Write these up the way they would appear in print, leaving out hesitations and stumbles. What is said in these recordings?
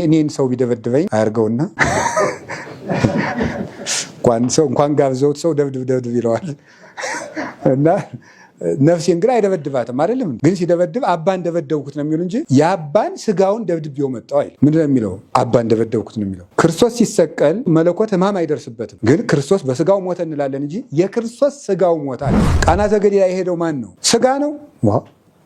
እኔን ሰው ቢደበድበኝ አያርገውና እንኳን ሰው እንኳን ጋብዘውት ሰው ደብድብ ደብድብ ይለዋል እና ነፍሴን ግን አይደበድባትም። አይደለም ግን ሲደበድብ አባን ደበደብኩት ነው የሚሉ እንጂ የአባን ስጋውን ደብድቤው መጣው አይልም። ምንድን ነው የሚለው? አባን ደበደብኩት ነው የሚለው። ክርስቶስ ሲሰቀል መለኮት ሕማም አይደርስበትም። ግን ክርስቶስ በስጋው ሞተ እንላለን እንጂ የክርስቶስ ስጋው ሞተ አለ። ቃና ዘገሊላ የሄደው ማን ነው? ስጋ ነው።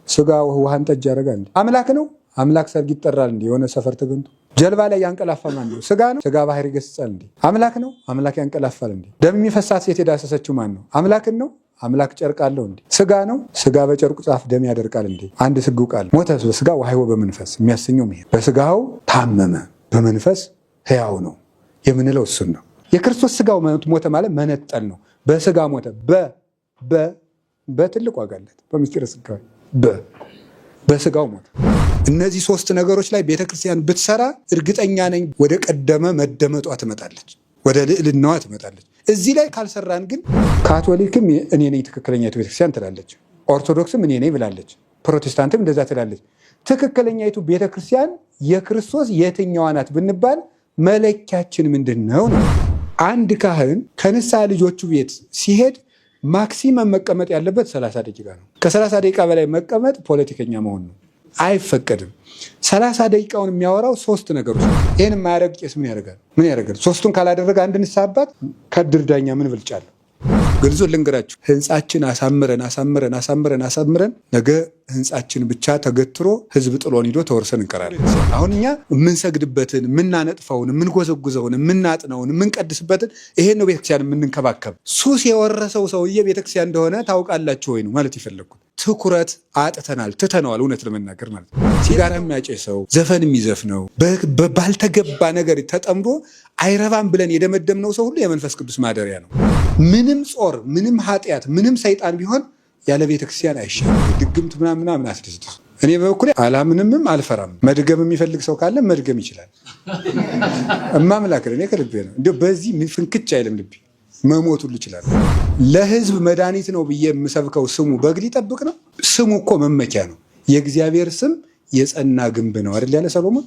ስጋ ውሃን ጠጅ ያደርጋል። አምላክ ነው። አምላክ ሰርግ ይጠራል እንዲ የሆነ ሰፈር ተገኝቶ ጀልባ ላይ ያንቀላፋ ማን ነው? ስጋ ነው። ስጋ ባህር ይገስጻል እንዴ? አምላክ ነው። አምላክ ያንቀላፋል እንዴ? ደም የሚፈሳት ሴት የዳሰሰችው ማን ነው? አምላክን ነው። አምላክ ጨርቅ አለው እንዴ? ስጋ ነው። ስጋ በጨርቁ ጫፍ ደም ያደርቃል እንዴ? አንድ ስግው ቃል ሞተ በስጋ ወሐይወ በመንፈስ የሚያሰኘው ይሄ በስጋው ታመመ በመንፈስ ሕያው ነው የምንለው እሱን ነው። የክርስቶስ ስጋው ሞተ ማለት መነጠል ነው። በስጋ ሞተ በ በ በትልቅ ዋጋ አለት በምስጢረ ስጋዌ በስጋው ሞተ። እነዚህ ሶስት ነገሮች ላይ ቤተክርስቲያን ብትሰራ እርግጠኛ ነኝ ወደ ቀደመ መደመጧ ትመጣለች፣ ወደ ልዕልናዋ ትመጣለች። እዚህ ላይ ካልሰራን ግን ካቶሊክም እኔ ነኝ ትክክለኛይቱ ቤተክርስቲያን ትላለች፣ ኦርቶዶክስም እኔ ነኝ ብላለች፣ ፕሮቴስታንትም እንደዛ ትላለች። ትክክለኛይቱ ቤተክርስቲያን የክርስቶስ የትኛዋ ናት ብንባል መለኪያችን ምንድን ነው ነው? አንድ ካህን ከንስሐ ልጆቹ ቤት ሲሄድ ማክሲመም መቀመጥ ያለበት 30 ደቂቃ ነው። ከ30 ደቂቃ በላይ መቀመጥ ፖለቲከኛ መሆን ነው፣ አይፈቀድም። 30 ደቂቃውን የሚያወራው ሶስት ነገሮች ነው። ይህን የማያደርግ ቄስ ምን ያደርጋል? ምን ያደርጋል? ሶስቱን ካላደረገ አንድ ንስሐ አባት ከድር ዳኛ ምን ብልጫ አለው? ግልጹን ልንገራችሁ፣ ህንፃችን አሳምረን አሳምረን አሳምረን አሳምረን ነገ ህንፃችን ብቻ ተገትሮ ህዝብ ጥሎን ሂዶ ተወርሰን እንቀራለን። አሁን እኛ የምንሰግድበትን፣ የምናነጥፈውን፣ የምንጎዘጉዘውን፣ የምናጥነውን፣ የምንቀድስበትን ይሄን ነው ቤተክርስቲያን የምንንከባከብ። ሱስ የወረሰው ሰውዬ ቤተክርስቲያን እንደሆነ ታውቃላችሁ ወይ ነው ማለት የፈለግኩት። ትኩረት አጥተናል፣ ትተነዋል። እውነት ለመናገር ማለት ነው። ሲጋራ የሚያጨሰው ዘፈን የሚዘፍነው ባልተገባ ነገር ተጠምዶ አይረባም ብለን የደመደምነው ሰው ሁሉ የመንፈስ ቅዱስ ማደሪያ ነው። ምንም ጾር፣ ምንም ኃጢአት፣ ምንም ሰይጣን ቢሆን ያለ ቤተክርስቲያን አይሻልም። ድግምት ምናምን ምናምን አስደስድስ። እኔ በበኩሌ አላምንምም አልፈራም። መድገም የሚፈልግ ሰው ካለ መድገም ይችላል። እማምላክ እኔ ከልቤ ነው። እንዲያው በዚህ ፍንክች አይልም ልቤ፣ መሞት ሁሉ ይችላል። ለህዝብ መድኃኒት ነው ብዬ የምሰብከው ስሙ በግ ሊጠብቅ ነው። ስሙ እኮ መመኪያ ነው። የእግዚአብሔር ስም የጸና ግንብ ነው አይደል ያለ ሰሎሞን?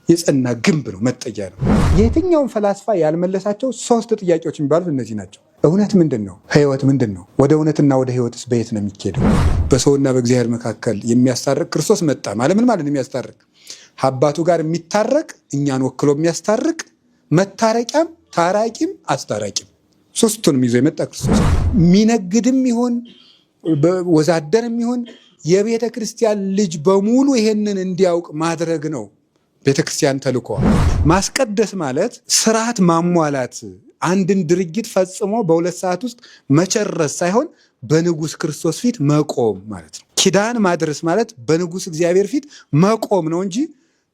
የጸና ግንብ ነው፣ መጠጊያ ነው። የትኛውም ፈላስፋ ያልመለሳቸው ሶስት ጥያቄዎች የሚባሉት እነዚህ ናቸው። እውነት ምንድን ነው? ህይወት ምንድን ነው? ወደ እውነትና ወደ ህይወትስ በየት ነው የሚኬደው? በሰውና በእግዚአብሔር መካከል የሚያስታርቅ ክርስቶስ መጣ ማለት ምን ማለት ነው? የሚያስታርቅ አባቱ ጋር የሚታረቅ እኛን ወክሎ የሚያስታርቅ መታረቂያም ታራቂም አስታራቂም ሶስቱንም ይዞ የመጣ ክርስቶስ። የሚነግድም ይሁን ወዛደርም ይሁን የቤተ ክርስቲያን ልጅ በሙሉ ይሄንን እንዲያውቅ ማድረግ ነው ቤተ ክርስቲያን ተልኮዋ። ማስቀደስ ማለት ስርዓት ማሟላት፣ አንድን ድርጊት ፈጽሞ በ2 ሰዓት ውስጥ መጨረስ ሳይሆን በንጉሥ ክርስቶስ ፊት መቆም ማለት ነው። ኪዳን ማድረስ ማለት በንጉሥ እግዚአብሔር ፊት መቆም ነው እንጂ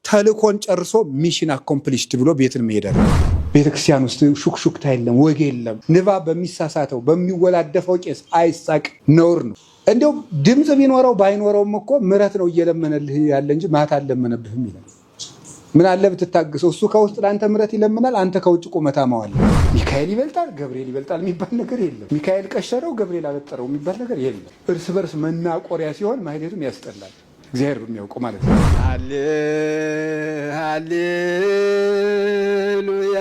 ተልኮን ጨርሶ mission accomplished ብሎ ቤትን መሄድ አይደለም። ቤተክርስቲያን ውስጥ ሹክሹክታ የለም፣ ወግ የለም። ንባብ በሚሳሳተው በሚወላደፈው ቄስ አይሳቅ፣ ነውር ነው። እንዲያው ድምፅ ቢኖረው ባይኖረውም እኮ ምሕረት ነው እየለመነልህ ያለ እንጂ ማታ አልለመነብህም ይላል። ምን አለ ብትታግሰው። እሱ ከውስጥ ለአንተ ምሕረት ይለምናል፣ አንተ ከውጭ ቁመታ ማዋል። ሚካኤል ይበልጣል ገብርኤል ይበልጣል የሚባል ነገር የለም። ሚካኤል ቀሸረው ገብርኤል አበጠረው የሚባል ነገር የለም። እርስ በርስ መናቆሪያ ሲሆን ማህሌቱም ያስጠላል። እግዚአብሔር በሚያውቀው ማለት ነው። ሃሌሉያ።